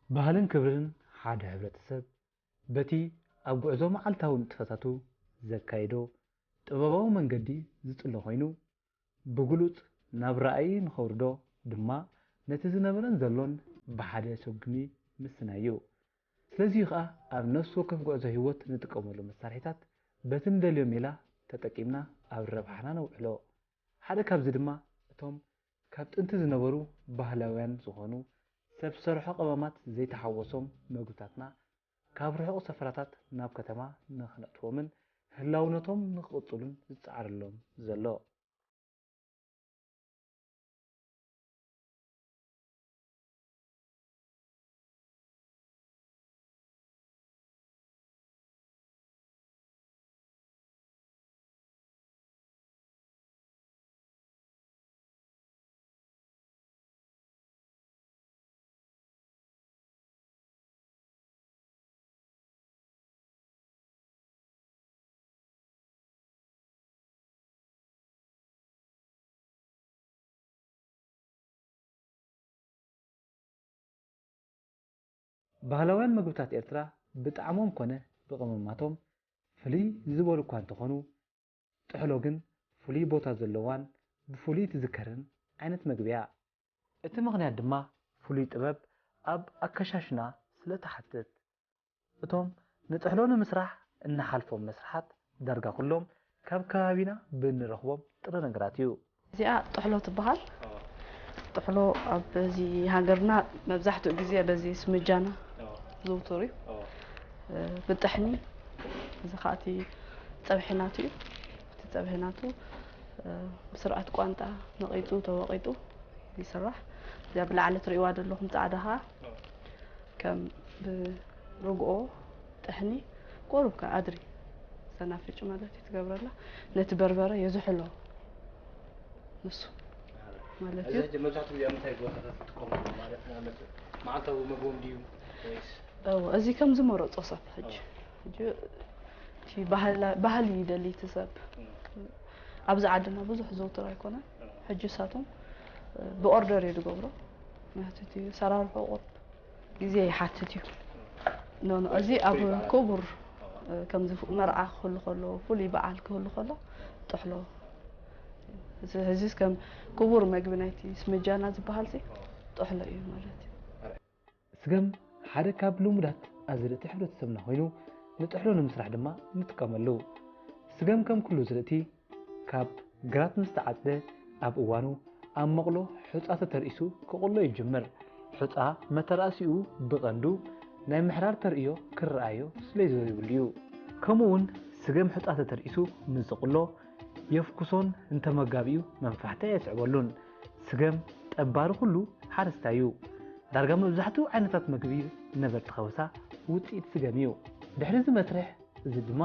ባህልን ክብርን ሓደ ሕብረተሰብ በቲ ኣብ ጉዕዞ መዓልታዊ ንጥፈታቱ ዘካይዶ ጥበባዊ መንገዲ ዝጽሎ ኮይኑ፣ ብግሉጽ ናብ ራእይ ንኸውርዶ ድማ ነቲ ዝነበረን ዘሎን ብሓደ ሰጉሚ ምስናይ እዩ። ስለዚ'ዩ ኸኣ ኣብ ነፍሲ ወከፍ ጉዕዞ ህይወት ንጥቀመሉ መሳርሒታት በቲ ንደልዮ ሜላ ተጠቂምና ኣብ ረብሓና ነውዕሎ። ሓደ ካብዚ ድማ እቶም ካብ ጥንቲ ዝነበሩ ባህላውያን ዝኾኑ ሰብ ሰርሖ ቀመማት ዘይተሓወሶም መግብታትና ካብ ርሑቕ ሰፈራታት ናብ ከተማ ንኽነእትዎምን ህላውነቶም ንኽቕጽሉን ዝጸዓረሎም ዘሎ። ባህላውያን መግብታት ኤርትራ ብጣዕሞም ኮነ ብቐመማቶም ፍልይ ዝበሉ እኳ እንተኾኑ፣ ጥሕሎ ግን ፍሉይ ቦታ ዘለዋን ብፍሉይ ትዝከርን ዓይነት መግቢ እያ። እቲ ምኽንያት ድማ ፍሉይ ጥበብ ኣብ ኣከሻሽና ስለ ትሓትት። እቶም ንጥሕሎ ንምስራሕ እንሓልፎም መስርሓት ዳርጋ ኩሎም ካብ ከባቢና ብንረኽቦም ጥረ ነገራት እዩ። እዚኣ ጥሕሎ ትበሃል። ጥሕሎ ኣብዚ ሃገርና መብዛሕትኡ ግዜ በዚ ስምጃና ዝውቱር እዩ። ብጥሕኒ፣ እዚ ከዓ እቲ ፀብሒ ናቱ እዩ። እቲ ፀብሒ ናቱ ብስርዓት ቋንጣ ነቒፁ ተወቒጡ ይስራሕ። እዚኣ ብላዕሊ ትርእይዋ ዘለኹም ፃዕዳ ከዓ ከም ብርግኦ ጥሕኒ ቁሩብ ከ ኣድሪ ሰናፍጭ ማለት እዩ ትገብረላ። ነቲ በርበረ የዝሕሎ ንሱ ማለት እዚ እዩ። ሕጂ መብዛሕትኡ ኣብ ምንታይ ቦታታት ትጥቀምሉ ማለት ንኣብነት መዓልታዊ መግቦም ድዩ ወይስ? እዎ፣ እዚ ከም ዝመረጾ ሰብ ሕጂ። ሕጂ እቲ ባህላ-፣ ባህሊ ይደሊ እቲ ሰብ። ኣብዚ ዓድና ብዙሕ ዝውትር ኣይኮነን። ሕጂ እሳቶም ብኦርደር እዩ ዝገብሮ። ምክንያቱ እቲ ሰራርሖ ቁሩብ ግዜ ይሓትት እዩ። ኖ፣ ኖ፣ እዚ ኣብ ክቡር፣ እ፣ ከምዚ ፉ-፣ መርዓ ክህሉ ከሎ፣ ፍሉይ በዓል ክህሉ ከሎ፣ ጥሕሎ። እዚ፣ እዚ ከም ክቡር መግቢ ናይቲ ስምጃና ዝበሃል ሲ ጥሕሎ እዩ ማለት እዩ። ስገም ሓደ ካብ ልሙዳት ኣዝርእቲ ሕብረተሰብና ኮይኑ፣ ንጥሕሎ ንምስራሕ ድማ ንጥቀመሉ። ስገም ከም ኩሉ ዝርእቲ፣ ካብ ግራት ምስ ተዓጽደ ኣብ እዋኑ ኣብ መቕሎ ሑጻ ተተርኢሱ ክቕሎ ይጅምር። ሑጻ መተርኣሲኡ ብቐንዱ ናይ ምሕራር ተርእዮ ክረኣዮ ስለ ዘይብሉ እዩ። ከምኡውን ስገም ሑጻ ተተርኢሱ ምስ ዝቕሎ የፍኩሶን ንተመጋቢኡ መንፋሕቲ ኣየስዕበሉን። ስገም ጠባሪ ኩሉ ሓረስታይ እዩ። ዳርጋ መብዛሕትኡ ዓይነታት መግቢ ነበርቲ ከበሳ ውጽኢት ስገም እዩ። ድሕሪ እዚ መስርሕ እዚ ድማ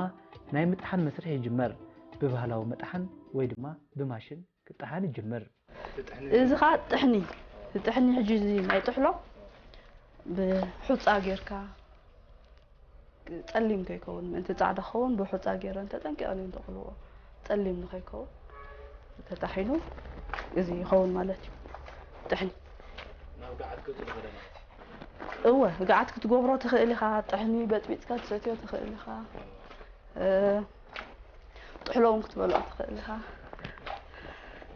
ናይ ምጥሓን መስርሕ ይጅመር። ብባህላዊ መጥሓን ወይ ድማ ብማሽን ክጠሓን ይጅምር። እዚ ኸዓ ጥሕኒ፣ እዚ ጥሕኒ ሕጂ እዚ ናይ ጥሕሎ ብሑፃ ጌርካ ጸሊም ከይከውን፣ ምእንቲ ጻዕዳ ክኸውን ብሑፃ ጌረን ተጠንቂቐን እየን ዘቕልዎ። ጸሊም ንኸይከውን ተጣሒኑ እዚ ይኸውን ማለት እዩ። ጥሕኒ። ናብ ገዓት ገጹ ዝኸደ ማለት እዩ። እወ፣ ገዓት ክትገብሮ ትኽእል ኢኻ፣ ጥሕኒ በጥቢጥካ ትሰትዮ ትኽእል ኢኻ። እ፣ ጥሕሎ እውን ክትበልዖ ትኽእል ኢኻ።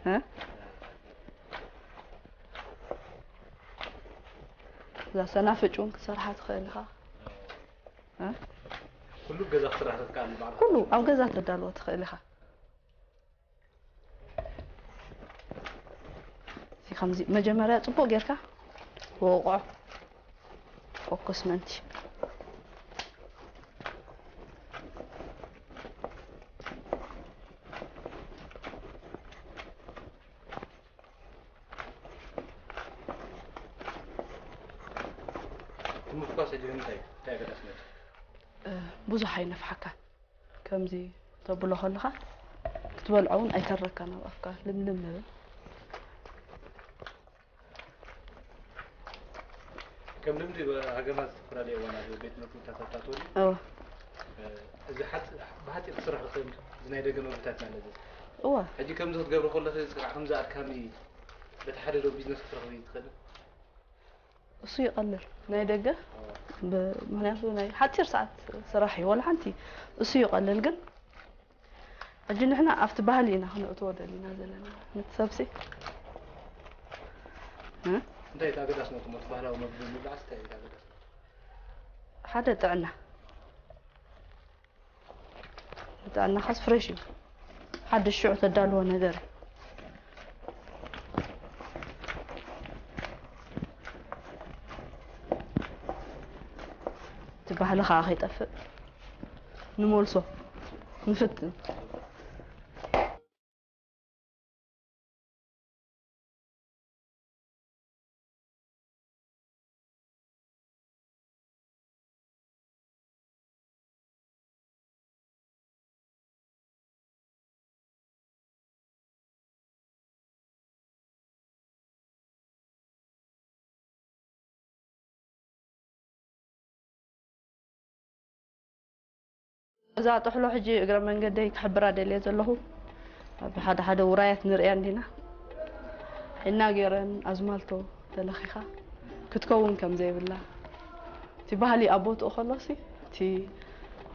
እ? እዛ ሰናፍጭ እውን ክትሰርሓ ትኽእል ኢኻ። እ? ኩሉ ገዛ ክስራሕ ትኽእል በዓል? ኩሉ ኣብ ገዛ ተዳልዎ ትኽእል ኢኻ። እዚ ከምዚ መጀመርያ ጽቡቕ ጌርካ ወቕዖ። ፈኩስ ምእንቲ። እቲ ምፍኳስ ሕጂ ንምንታይ እዩ? እንታይ ኣገዳስነቱ? እ፣ ብዙሕ ኣይነፍሓካን። ከምዚ ተብሎ ከለኻ ክትበልዖ እውን ኣይተረካን ኣብ ኣፍካ ልምልም ይብል። ከም ልምዲ ኣብ ሃገርና ዝተፈላለየ እዋን ኣብ ቤት መግብታት ኣታትወሉ። እወ። እ፣ እዚ ሓፂ-፣ ብሓፂር ክስራሕ ዝኽእል እዚ ናይ ደገ መግብታት ማለት እዩ። እወ። ሕጂ ከምዚ ክትገብሪ ከለኺ እዚ ከዓ ከምዚ ኣድካሚ በቲ ሓደ ዶ ቢዝነስ ክትረኽቢ ትኽእሊ? እሱ ይቐልል ናይ ደገ ብ- ምክንያቱ ናይ ሓፂር ሰዓት ስራሕ እዩ ወላ ሓንቲ እሱ ይቐልል ግን ሕጂ ንሕና ኣብቲ ባህሊ ኢና ክነእትዎ ደሊና ዘለና ነቲ ሰብሲ እ? እንታይ እቲ ኣገዳስነቱ ማለት ባህላዊ መግቢ ምብላዕስ እንታይ እዩ ኣገዳስነቱ ሓደ ጥዕና ጥዕናኻስ ፍሬሽ እዩ ሓድሽ ሽዑ ተዳልዎ ነገር እዩ እቲ ባህሊ ከዓ ከይጠፍእ ንመልሶ ንፍትን እዛ ጥሕሎ ሕጂ እግረ መንገደይ ክሕብራ ደልየ ዘለኹ ኣብ ሓደ ሓደ ውራያት ንርእያ እንዲና ሒና ገይረን ኣዝማልቶ ተለኺኻ ክትከውን ከም ዘይብላ እቲ ባህሊ ኣብ ቦትኡ ከሎሲ እቲ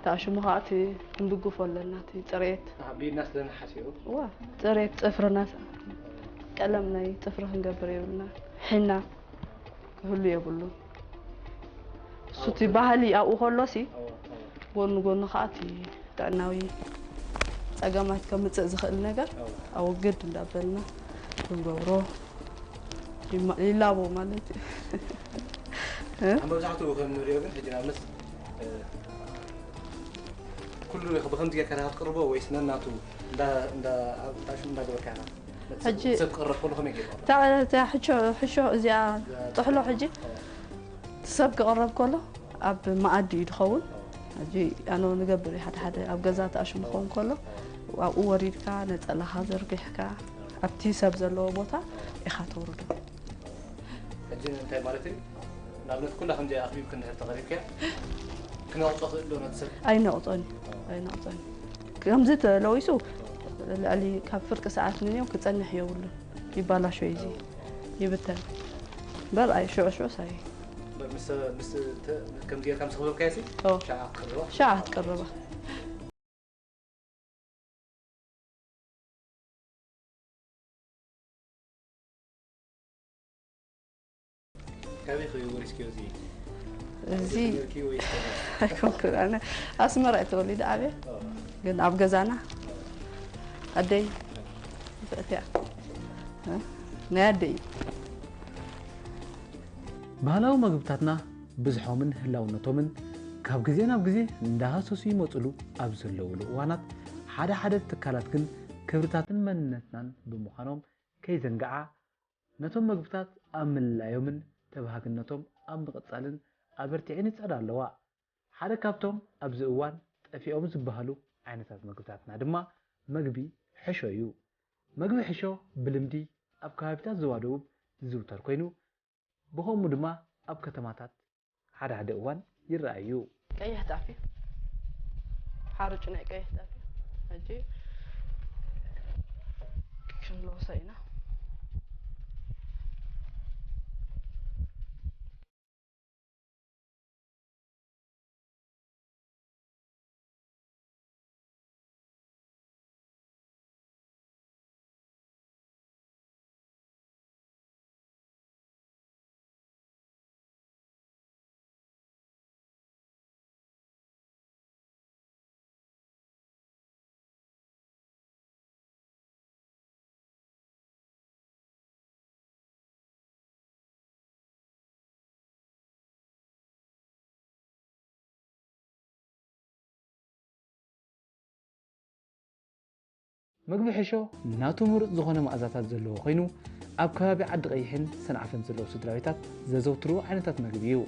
ተኣሽሙ ከዓ እቲ ክንድግፎ ኣለና እቲ ፅሬት ኣቢልና ስለ ንሓስዮ እዋ ፅሬት ፅፍርና ቀለም ናይ ፅፍሪ ክንገብር የብልና ሒና ክህሉ የብሉን እሱ እቲ ባህሊ ኣብኡ ከሎሲ ጎኑ ጎኑ ከዓ እቲ ጥዕናዊ ፀገማት ከምፅእ ዝኽእል ነገር ኣወግድ እንዳበልና ክንገብሮ ይማ- ይላቦ ማለት እዩ ኣብ መብዛሕትኡ ከም ንሪኦ ግን ሕጂ ንኣብነት እ፣ ኩሉ ኢኻ ብኸምዚ ጌርካ ኢኻ ትቅርቦ ወይስ ነናቱ እንዳ እንዳ ኣብ ታሽሙ እንዳ ገበርካ ኢኻ ሕጂ ሰብ ክቅረብ ከሎ ከመይ ጌርካ እታ እታ ሕሾ ሕሾ እዚኣ ጥሕሎ ሕጂ ሰብ ክቕረብ ከሎ ኣብ መኣዲ እዩ ዝኸውን ሕጂ ኣነ ንገብር እዩ ሓደ ሓደ ኣብ ገዛ ተኣሽሙ ክኸውን ከሎ ኣብኡ ወሪድካ ነፀላኻ ዘርጊሕካ ኣብቲ ሰብ ዘለዎ ቦታ ኢኻ ተውርዶ ሕጂ እንታይ ማለት እዩ ንኣብነት ኩላ ከምዚ ኣኽቢብክን ድሕር ተቐሪብክያ ክነቕጾ ክእል ዶ ነቲ ሰብ ኣይነቕጾን ኣይነቕጾን ከምዚ ተለዊሱ ልዕሊ ካብ ፍርቂ ሰዓት ንንዮም ክጸንሕ የብሉን ይባላሾ እዩ እዚ ይብተን በር ኣይ ሽዑ ሽዑ ሳይ በር ምስ ምስ ተ- ከምዚ ጌርካ ምስ ኣኽበብካዮ ሲ ኦ። ሻዓ ክትቅርባ ሻዓ ክትቅርባ ካበይ ኸ ወሪስክዮ እዚ እዚ ርኪ ወይ ኣይኮንኩን ኣነ ኣስመራ እየ ተወሊደ ዓብየ ግን ኣብ ገዛና ኣደይ ፍእትያ ናይ ኣደይ እዩ ባህላዊ መግብታትና ብዝሖምን ህላውነቶምን ካብ ግዜ ናብ ግዜ እንዳሃሰሱ ይመፅሉ ኣብ ዘለውሉ እዋናት ሓደ ሓደ ትካላት ግን ክብርታትን መንነትናን ብምዃኖም ከይዘንግዓ ነቶም መግብታት ኣብ ምልላዮምን ተባሃግነቶም ኣብ ምቕፃልን ኣበርቲዐን ይፅዕዳ ኣለዋ። ሓደ ካብቶም ኣብዚ እዋን ጠፊኦም ዝበሃሉ ዓይነታት መግብታትና ድማ መግቢ ሕሾ እዩ። መግቢ ሕሾ ብልምዲ ኣብ ከባቢታት ዞባ ደቡብ ዝዝውተር ኮይኑ ብኸምኡ ድማ ኣብ ከተማታት ሓደ ሓደ እዋን ይረኣይ እዩ። ቀይሕ ጣፍ እዩ። ሓርጩ ናይ ቀይሕ ጣፍ እዩ። ሕጂ ክንለውሶ ኢና። ምግቢ ሕሾ ናቱ ምሩፅ ዝኾነ መኣዛታት ዘለዎ ኮይኑ ኣብ ከባቢ ዓዲ ቀይሕን ሰንዓፈን ዘለዉ ስድራቤታት ዘዘውትርዎ ዓይነታት መግቢ እዩ።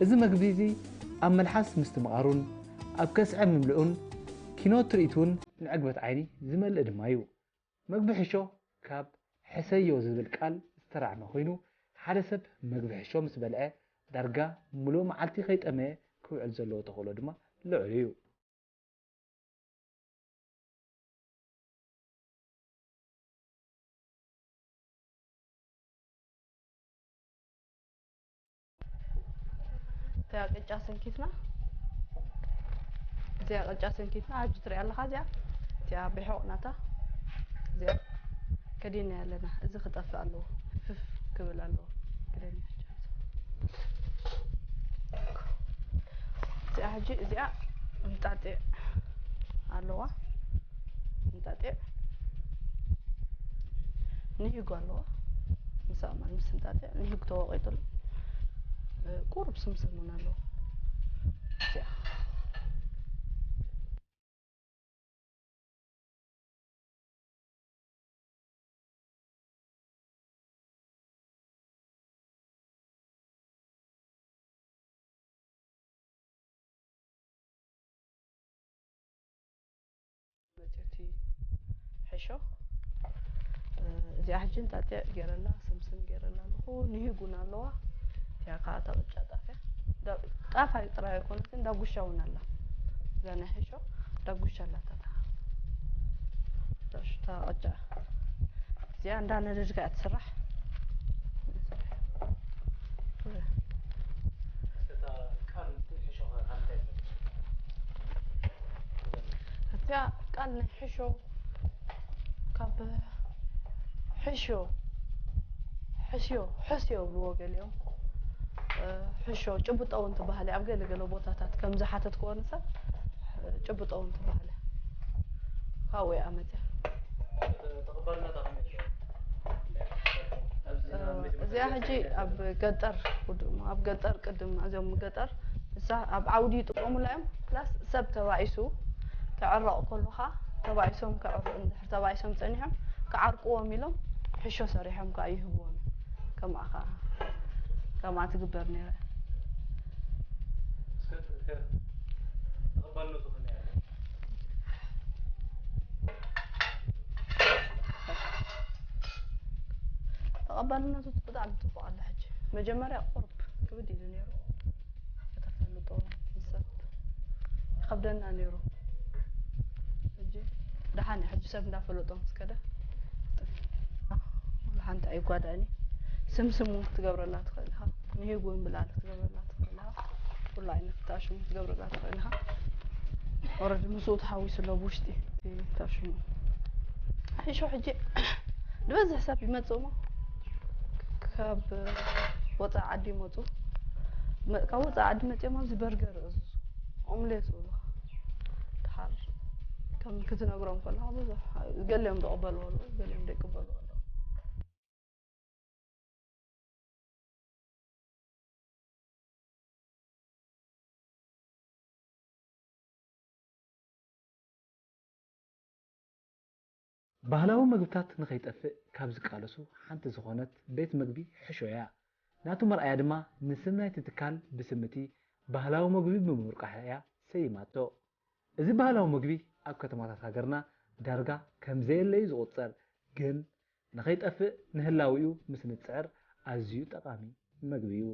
እዚ መግቢ እዚ ኣብ መልሓስ ምስትምቓሩን ኣብ ከስዐ ምምልኡን ኪኖ ትርኢት እውን ንዕግበት ዓይኒ ዝመልእ ድማ እዩ። መግቢ ሕሾ ካብ ሕሰዮ ዝብል ቃል ዝተራዕመ ኮይኑ ሓደ ሰብ መግቢ ሕሾ ምስ በልዐ ዳርጋ ሙሉእ መዓልቲ ከይጠመየ ክውዕል ዘለዎ ተኽእሎ ድማ ልዑል እዩ። እዚኣ ቅጫ ሰንኪትና፣ እዚኣ ቅጫ ሰንኪትና፣ ሕጂ ትሪኣ ኣለኻ፣ እዚኣ፣ እዚኣ ብሕቕ ናታ፣ እዚኣ ከዲና ኣለና። እዚ ክጠፍእ ኣለዎ፣ ፍፍ ክብል ኣለዎ። ክደን እዚኣ ሕጂ፣ እዚኣ እንጣጢዕ ኣለዋ፣ እንጣጢዕ ንሂጉ ኣለዋ። ምስ ኣማን ምስ እንጣጢዕ ንሂጉ ተወቒጡሉ፣ እ፣ ቁሩብ ስምስም እውን ኣለዎ። እዚኣ። መፅዮቲ ሕሾ፣ እ፣ እዚኣ ሕጂ እንጣጢዕ ገይረላ፣ ስምስም ገይረላ ኣለኹ። ንሂጉን ኣለዋ። እዚኣ ከዓ እታ ቅጫ ጣፍያ። ዳ-፣ ጣፍ ኣይ-፣ ጥራይ ኣይኮነትን፣ ዳጉሻ እውን ኣላ። እዛ ናይ ሕሾ ዳጉሻ ኣላታ። እታ፣ እታ ቅጫ እዚኣ እንዳነደድካ እያ ትስራሕ። እዚኣ ቃል ናይ ሕሾ ካብ ሕሾ፣ ሕስዮ፣ ሕስዮ ይብልዎ ገሊኦም። እ፣ ሕሾ፣ ጭብጦ እውን ትበሃል እያ። ኣብ ገለ ገለ ቦታታት ከም ዝሓተትክዎ ንሰብ፣ እ፣ ጭብጦ እውን ትበሃል እያ። ካብኡ እያ መፅያ። ተቐባልነታ ከመይ ኣሎ? ኣብዚ እ፣ ኣብ መጀመርያ እዚኣ ሕጂ ኣብ ገጠር፣ ኣብ ገጠር ቅድም፣ እዚኦም ገጠር፣ ንሳ ኣብ ዓውዲ ይጥቀሙላ እዮም። ፕላስ ሰብ ተባኢሱ ክዕረቕ ከሎ ኸዓ፣ ተባኢሶም ክዕረ-፣ እንድሕር ተባኢሶም ጸኒሖም፣ ክዓርቅዎም ኢሎም ሕሾ ሰሪሖም ከኣ ይህብዎም እዮም። ከምኣ ኸዓ፣ ከምኣ ትግበር ነይራ። እስከ ተቐባልነቱ ከመይ ኣሎ? ተቐባልነቱ ብጣዕሚ ጽቡቕ ኣሎ። ሕጂ መጀመርያ ቁሩብ ክብድ ኢሉ ነይሩ። ከተፋልጦ ምስ ሰብ ይኸብደና ነይሩ። ሕጂ ደሓን እዩ። ሕጂ ሰብ እንዳፈለጦ ምስ ከደ፣ ወላ ሓንቲ ኣይጓዳእን እዩ። ስምስም እውን ክትገብረላ ትኽእል ኢኻ። ንሂግ እውን ብላል ክትገብረላ ትኽእል ኢኻ። ኩሉ ዓይነት ታሽሙ ክትገብረላ ትኽእል ኢኻ። ኦረዲ ምስኡ ተሓዊሱ ኣሎ ብውሽጢ እቲ ታሽሙ። ሕሾ ሕጂ ዝበዝሕ ሰብ ይመጽእ እሞ ካብ ወፃኢ ዓዲ ይመፁ። መ-፣ ካብ ወፃኢ ዓዲ መፂኦም ኣብዚ በርገር ይእዝዙ። ኦምሌት ይብሉ። ድሓር ከም ክትነግሮም ከለኻ ብዙሕ፣ ገሊኦም ዝቕበሉ ኣለዉ፣ ገሊኦም ዘይቅበሉ ኣለዉ። ባህላዊ መግብታት ንኸይጠፍእ ካብ ዝቃለሱ ሓንቲ ዝኾነት ቤት መግቢ ሕሾ እያ። ናቱ መርኣያ ድማ ንስም ናይቲ ትካል ብስም እቲ ባህላዊ መግቢ ብምምርቃሕ እያ ሰይማቶ። እዚ ባህላዊ መግቢ ኣብ ከተማታት ሃገርና ዳርጋ ከም ዘየለ እዩ ዝቑጸር፣ ግን ንኸይጠፍእ ንህላዊኡ ምስ ንጽዕር ኣዝዩ ጠቓሚ መግቢ እዩ።